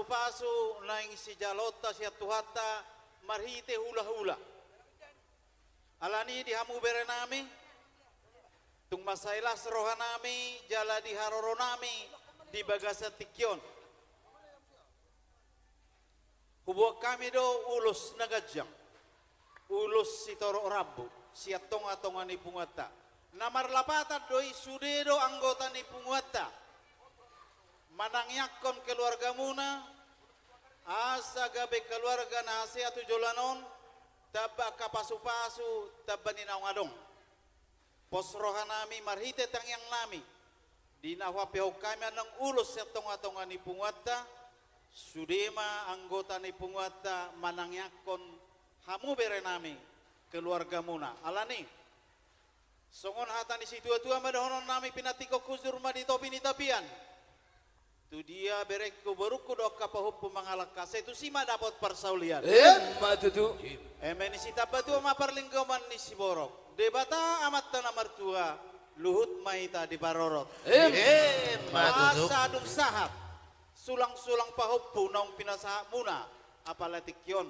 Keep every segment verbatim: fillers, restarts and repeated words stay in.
pasu naeng sijaloonta sian Tuhanta marhite hulahula. Alani di hamu berenami, tung mansai las rohanami jala di haroronami di bagasan tingki on. Huboan hami do ulos na ganjang, ulos sitorop rambu sian tongatonga ni punguanta. Na marlapatan do i, sude do anggota ni punguanta manangiangkon keluargamuna, asa gabe keluarga na hasea tu joloan on, tamba angka pasupasu, tamba ni naung adong. Pos rohanami marhite tangiangnami, di na huampe hami annon ulos sian tongatonga ni punguanta, sude ma anggota ni punguanta manangiangkon hamu berenami, keluargamuna. Alani, songon hata ni situatua ma dohononnami, pinantikhon hujur ma di topi ni tapian. Tu dia berengku, borungku dohot angka pahompu mangalangka, sai tusi ma dapot parsaulian. Emma tutu. Eme ni sitamba tua ma parlinggoman ni siborok. Debata Amanta na martua, luhut ma hita diparorot. Emma tutu. Asa dung sahat sulangsulang pahompu naung pinasahatmuna apala tingki on.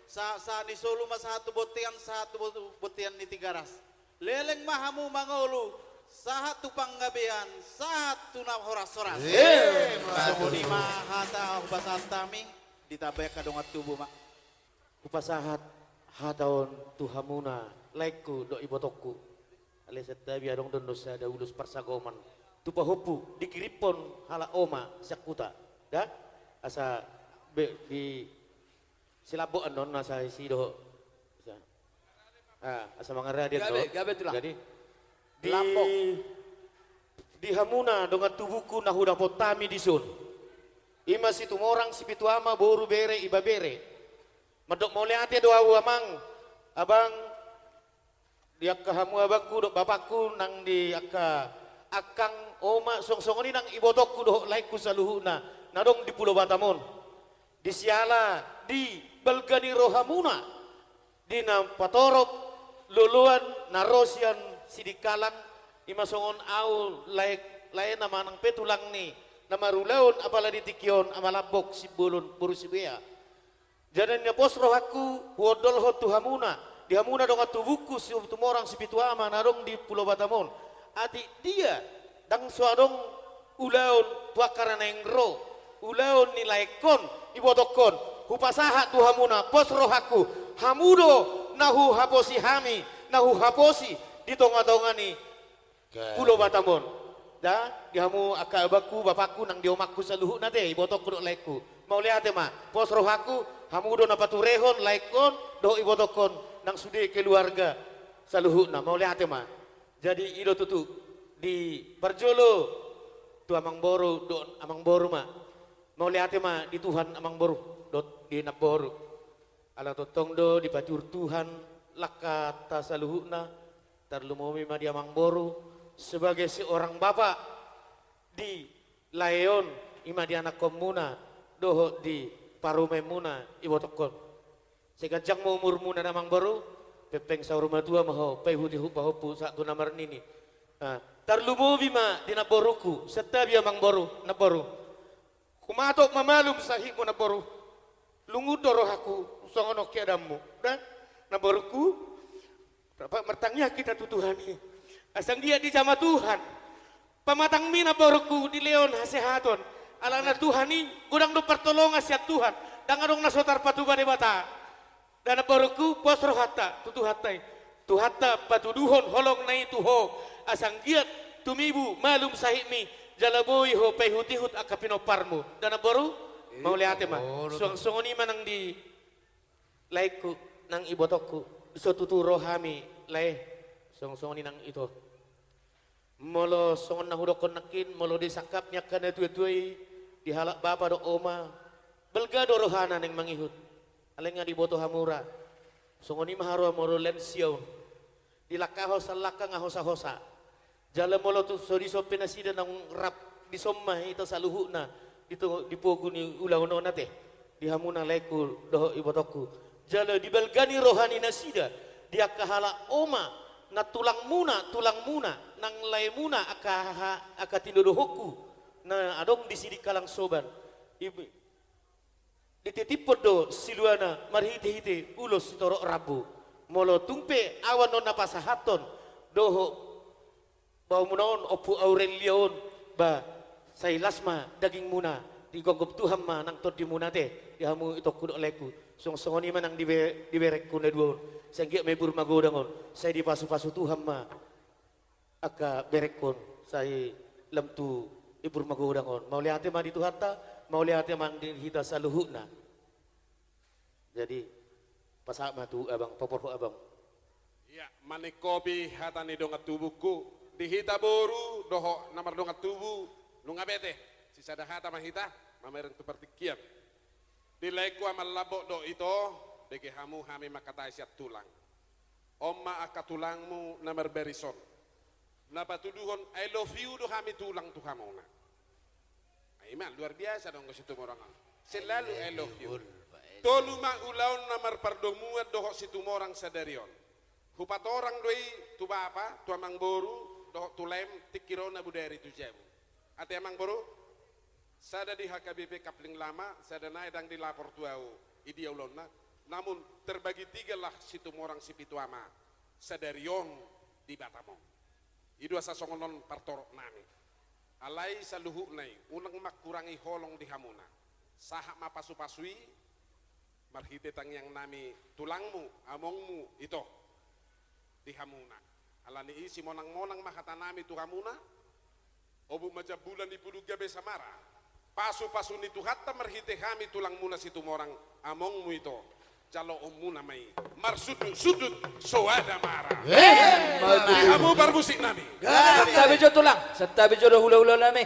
Sahatsahat ni solu ma sahat tu bontean, sahat tu bo-, bontean ni Tigaras. Leleng ma hamu mangolu, sahat tu panggabean, sahat tu na horashoras. Emma tutu. Songon i ma hata hupasahat hami, ditambai angka dongan tubu ma. Hupasahat hata on tu hamuna, laengku dohot ibotongku. Alai santabi adong do annon sada ulos parsagoman tu pahompu, dikirimhon halak oma sian huta. Da? Asa be-, di silambok annon asa isi dohot. Asa, ah, asa mangarade annon. Gabe, gabe tulang. Jadi, di, lambok. Di hamuna dongan tubungku na hudapot hami dison. I ma Situmorang, Sipitu Ama, boru, bere, ibebere. Mandok mauliate do ahu amang, abang, di angka hamu abangku dohot bapakku nang di angka angkang, oma, songon-songon i nang ibotongku dohot laengku saluhutna na adong di Pulo Batam on. Di siala di balga ni rohamuna, di na patorop loloan na ro sian Sidikalang, i ma songon ahu lae-, laena manang pe tulangni na marulaon apala di tingki on, Ama Lambok Simbolon boru Sibea. Jadi na pos rohangku huondolhon tu hamuna, di hamuna dongan tubungku Situmorang, Sipitu Ama na adong di Pulo Batam on. Atik dia ndang so adong ulaon tu angka na naeng ro, ulaon ni laengkon, ibotongkon, hupasahat tu hamuna pos rohangku, hamu do na huhaposi hami, na huhaposi di tongatonga ni Pulo Batam on. Da, di hamu angka abangku, bapakku, nang di omangku saluhutna ate, ibotongku dohot laengku. Mauliate ma, pos rohangku, hamu do na paturehon laengkon dohot ibotongkon, nang sude keluarga saluhutna. Mauliate ma. Jadi i do tutu, di parjolo tu amangboru dohot amangboru ma. Mauliate ma di Tuhan amangboru dohot di namboru. Ala tongtong do dipatiur Tuhan langkanta saluhutna, tarlumobi ma di amangboru sebagai seorang bapak di lae on, i ma di anakkonmuna dohot di parumaenmuna, ibotongkon. Sai ganjang ma umurmuna amangboru, pengpeng saur matua ma ho, paihutihut pahompu sahat tu na marnini. Ah, tarlumobi ma di namborungku, santabi amangboru, namboru. Humatop ma malum sahitmu namboru. Lungun do rohangku songon on keadaanmu. Da, namborungku, rap martangiang hita tu Tuhan i. Asa anggiat dijama Tuhan pamatangmi namborungku, dilehon hasehaton. Alana Tuhan i godang do partolongan sian Tuhan, ndang adong na so tarpatupa Debata. Da namborungku, pos rohanta tu Tuhanta i. Tuhanta patuduhon holongna i tu ho, asa anggiat tumibu malum sahitmi, jala boi ho paihutihut angka pinomparmu. Da namboru, mauliate ma. Suang songon i ma nang di laengku, nang ibotongku, so tutu ro hami lae, suang songon i nang ito. Molo songon na hudokkon nangkin, molo di sangkap ni angka natuatua i, di halak bapa dohot oma, balga do rohana naeng mangihut. Alai nga diboto hamu ra, songon i ma haroa molo lansia on, dilangkahon sallangka nga hosahosa. Jala molo tu so dison pe nasida naung rap dison ma hita saluhutna di to-, di pogu ni ulaon on ate. Di hamuna laengku dohot ibotongku. Jala dibalga ni roha ni nasida, di angka halak oma, na tulangmuna, tulangmuna, nang laemuna, angka ha-, angka tinodohonku na adong di Sidikalang Soban. Ib-, dititiphon do siluana marhitehite ulos sitorop rambu. Molo tung pe ahu annon na pasahathon dohot baomuna on, Ompu Aurelia on, ba sai las ma dagingmuna, digonggom Tuhan ma nang tondimuna ate, di hamu itongku dohot laengku. Songon, songon i ma nang di be-, di berengku na dua on. Sai anggiat ma ibur magodang on, sai dipasupasu Tuhan ma angka berengkon, sai lam tu ibur magodang on. Mauliate ma di Tuhanta, mauliate ma di hita saluhutna. Jadi, pasahat ma tu abang, paborhat abang. Ia, maningkopi hata ni dongan tubungku, di hita boru dohot na mardongan tubu, nunga bete, sisada hata ma hita, mamereng tu partingkian. Di laengku, amang lambok dohot ito, bege hamu hami mangkatai sian tulang. On ma angka tulangmu na marbarisan on. Na patuduhon I love you do hami tulang tu hamuna. Ai ma, luar biasa do anggo Situmorang on. Selalu I love you. Tolu ma ulaon na marpardomuan dohot Situmorang sadari on. Hupatorang do i tu bapa, tu amangboru, dohot tu laem, tingki ro na bodari tu jabu. Ate amangboru, sada di H K B P Kapling Lama, sada nai ndang dilapor tu ahu, i dia ulaonna. Namun terbagi tigalah Situmorang Sipitu Ama sadari on di Batam on. I do asa songon on partorop nami. Alai saluhutna i, unang mangkurangi holong di hamuna. Sahat ma pasupasu i, marhite tangiang nami tulangmu, amongmu, ito, di hamuna. Alani i simonangmonang ma hata nami tu hamuna, obu ma jambulan, ipudun gabe samara. Pasupasu ni Tuhanta marhite hami tulangmuna Situmorang, amongmu ito, jaloonmuna ma i. Marsundutsundut soada mara. Eh, di hamu parmusik nami. Santabi jo tulang, santabi jo do hulahula nami.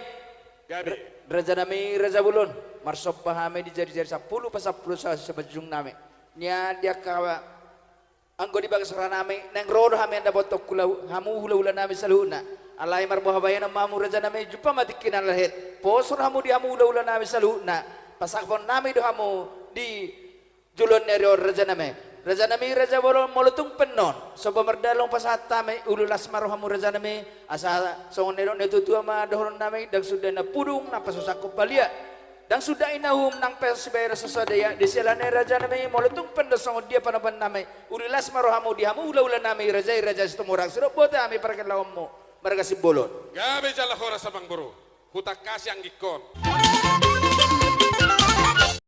Gabe. Ra-, raja nami, raja bolon. Marsomba hami di jarijari sampulu pasampulu sa-, simanjujung nami. Nian di angka anggo di bagas roha nami, naeng ro do hami mandapothon hula-, hamu hulahula nami saluhutna. Alai marboha bahenon ma hamu raja nami, jumpa ma tingki na lehet. Poso do hamu di hamu hulahula nami saluhutna. Pasahathon nami do hamu di joloan ni ari on raja nami. Raja nami, raja bolon, molo tung pe annon somba mardalan pasahat hami, uli las ma rohamu raja nami. Asa songon na nidok ni natuatua ma dohonon nami, ndang suda na pudung na pasosangkon balian, ndang suda na uhum nang pe sibaen so sada ia. Di siala ni i raja nami, molo tung pe annon songon dia panobaon nami, uli las ma rohamu di hamu hulahula nami, raja i raja Situmorang, sai dok botima hami parkellaonmu marga Simbolon. Gabe jala horas amangboru. Hutangkasi anggingkon.